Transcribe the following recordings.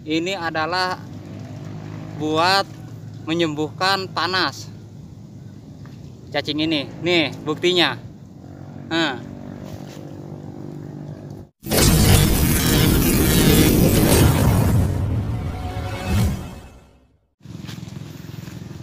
Ini adalah buat menyembuhkan panas. Cacing ini, nih buktinya. Nah.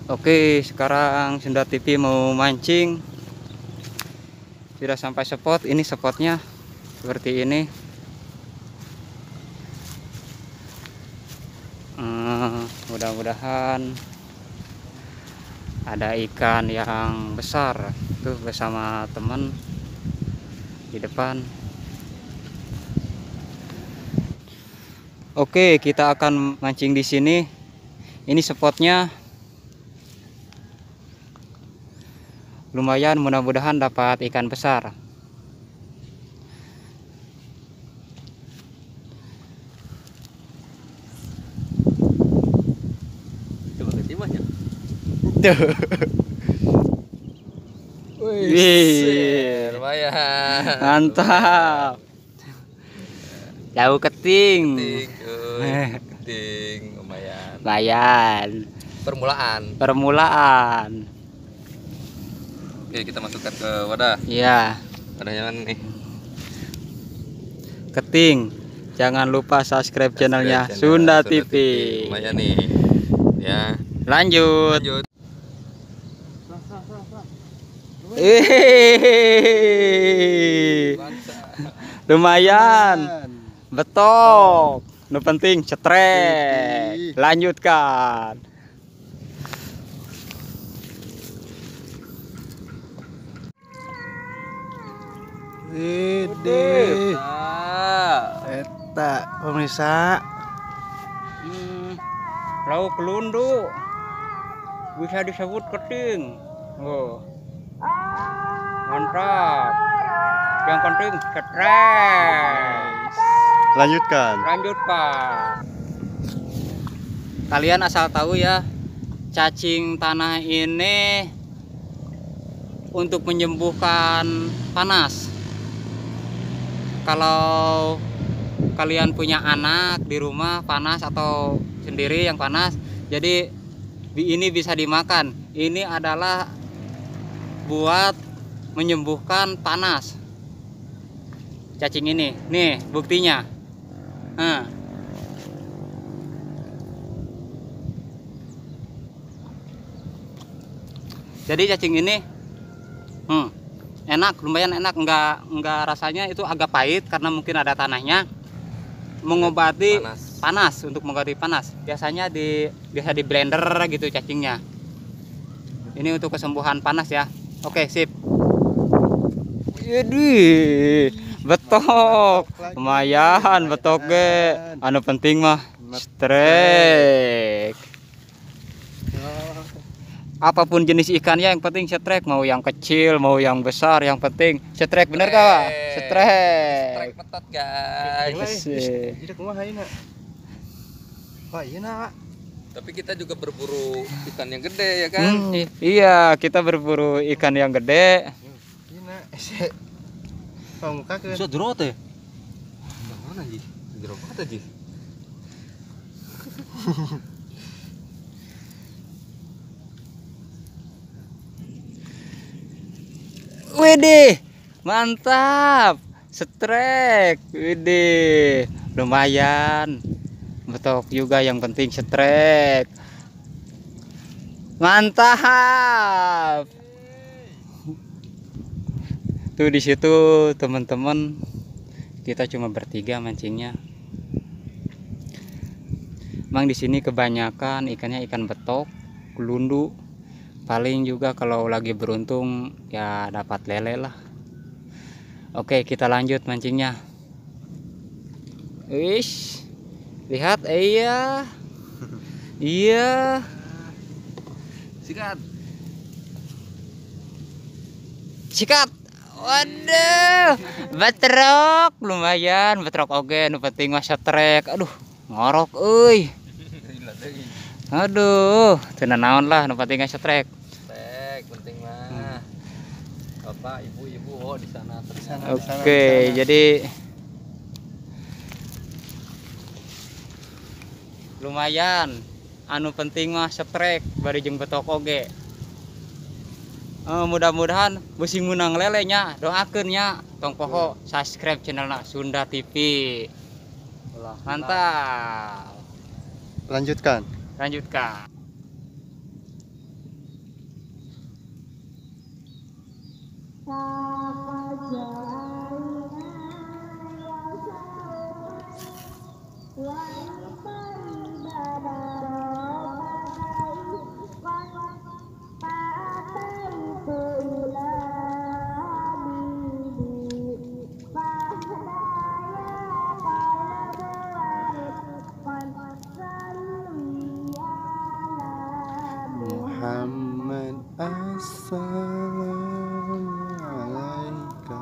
Oke, sekarang Sunda TV mau mancing. Sudah sampai spot. Ini spotnya seperti ini. Mudah-mudahan ada ikan yang besar tuh bersama teman di depan. Oke, kita akan mancing di sini. Ini spotnya lumayan, mudah-mudahan dapat ikan besar. Wih, lumayan. Mantap. Jauh keting. Keting, lumayan. Lumayan. Permulaan. Permulaan. Oke, kita masukkan ke wadah. Iya. Wadahnya mana nih? Keting. Jangan lupa subscribe channelnya Sunda TV. Lumayan nih. Ya. Lanjut. Lanjut. Lumayan. Betok. Nu penting cetrek. Lanjutkan. Wede. Eta pemirsa. Lauk lundu. Bisa disebut keting. Oh. Mantap. Yang penting cetrek. Lanjutkan. Lanjutkan. Kalian asal tahu ya, cacing tanah ini untuk menyembuhkan panas. Kalau kalian punya anak di rumah panas atau sendiri yang panas, jadi ini bisa dimakan. Ini adalah buat menyembuhkan panas. Cacing ini, nih buktinya. Nah. Jadi cacing ini enak, lumayan enak, enggak rasanya itu agak pahit karena mungkin ada tanahnya. Mengobati panas, panas, untuk mengobati panas. Biasanya biasa di blender gitu cacingnya. Ini untuk kesembuhan panas ya. Oke, sip. Jadi betok, lumayan betok ge. Anu penting mah strek. Apapun jenis ikannya yang penting strek, mau yang kecil mau yang besar yang penting strek, bener gak? Strek. Strek metot guys. Tapi kita juga berburu ikan yang gede ya kan? Iya, kita berburu ikan yang gede. Bisa jerot ya? Mana ji? Jerot apa ji? Widih, mantap, strek, widih, lumayan, betok juga yang penting strek, mantap. Tuh di situ teman-teman, kita cuma bertiga mancingnya. Emang di sini kebanyakan ikannya ikan betok, gelundu. Paling juga kalau lagi beruntung ya dapat lele lah. Oke, kita lanjut mancingnya. Wish, lihat, iya, iya. Sikat, sikat. Waduh, betrok, lumayan betrok. Oke, nu penting mah strek. Aduh, ngorok, euy. Aduh, teu naon lah, nu penting strek. Strek penting mah. Bapak, ibu-ibu, oh di sana ternyata. Oke, jadi Lumayan. Anu penting mah strike bari jeung betok oge. Mudah-mudahan beusi meunang lele nya, doakeun nya. Tong poho subscribe channelna Sunda TV. Mantap. Lanjutkan. Lanjutkan. Muhammad assalamualaika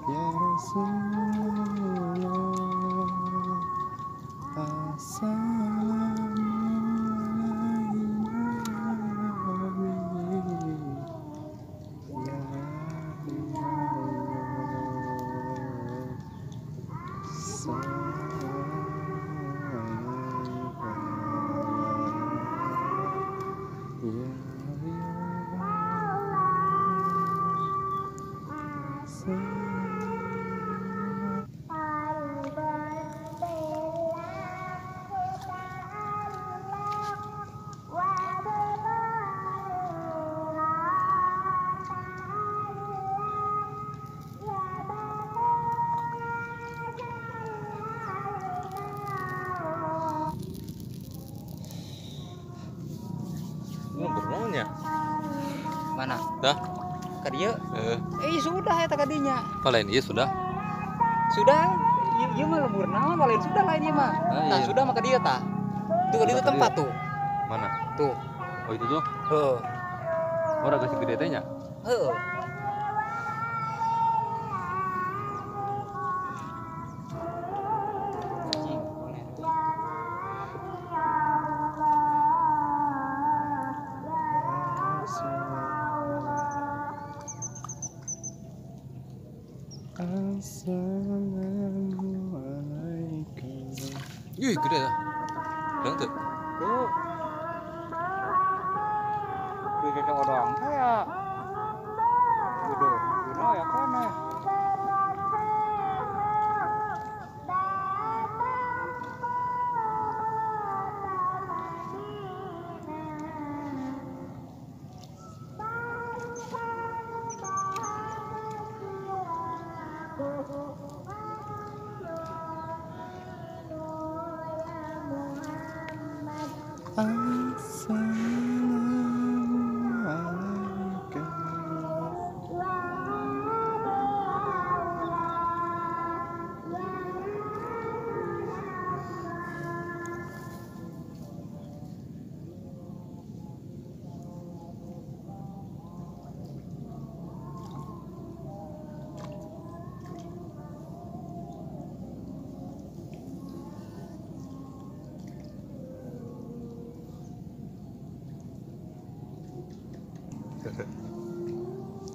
ya Rasulullah, assalamualaikum ya Mana? Dah. Ka dieu? Sudah eta ka dinya. Lain ieu sudah. Sudah, ieu mah lembur naon lain sudah lain ieu mah. Nah, sudah mah ka dieu tah. Itu ka dieu tempat tuh. Mana? Tuh. Oh, itu tuh. Heeh. Oh, raga segede teh nya? Heeh. Assalamualaikum. Ih, gede ya. Dang tuh. Tuh. Gede kayak orang kayak. Udah, udah ya kana. Assalamualaikum.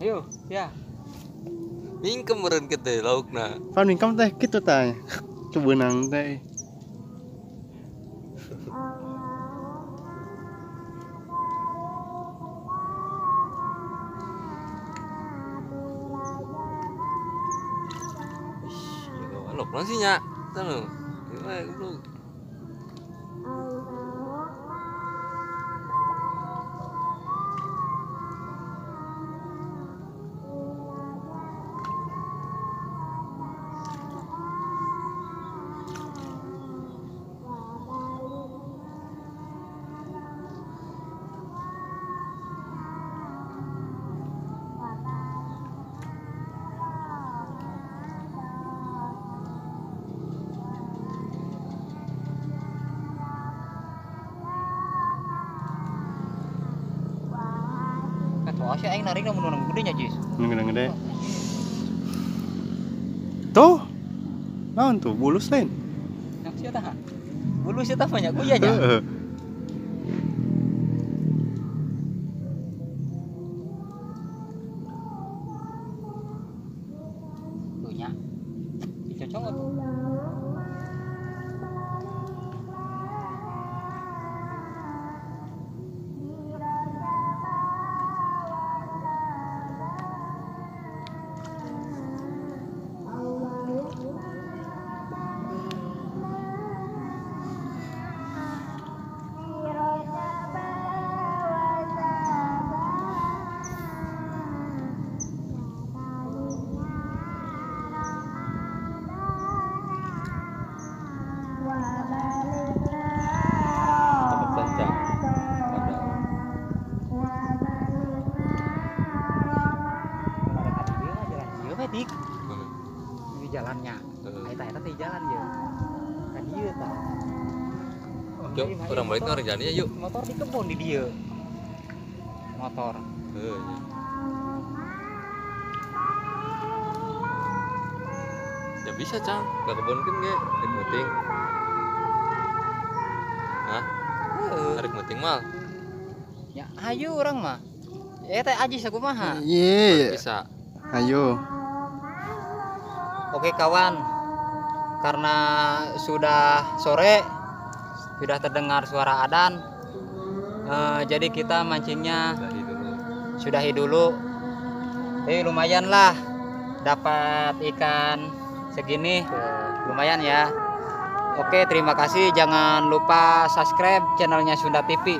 Ayo, ya. Mingkem meureun kitu laukna. Pan mingkem teh kitu tah. Cubeunang teh. Ih, ya lauk naon sih nya? Tah nu. Gimana goblok? Tuh aing narik mun nu gede nya, Jis. Nu gede. Tuh. Naon tuh bulus lain? Nah, sia tah. Bulus eta mah nya kuya nya. Heeh. Tuh nya. Dicocok tuh. Tempat sancang. Padahal. Jalan ieu we dik. Mana? Di jalannya. Heeh. Eta eta teh jalan ye. Ka dieu tah. Yuk, orang balik orang jalannya yuk. Motor di kebun di dieu. Motor. Heeh, iya. Ya bisa, Cang. Gak kebun kan ge, rek meuting. Hah? Heeh. Rek meuting mal. Ya ayo urang mah. Eta aji sakumaha? Iya. Bisa. Ayo. Oke kawan, karena sudah sore, sudah terdengar suara adan, jadi kita mancingnya Sudahi dulu. Sudahi dulu. Lumayan lah, dapat ikan segini, lumayan ya. Oke, terima kasih. Jangan lupa subscribe channelnya Sunda TV.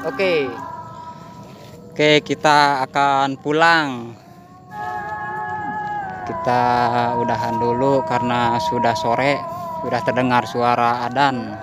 Oke, oke, kita akan pulang. Kita udahan dulu karena sudah sore, sudah terdengar suara adan.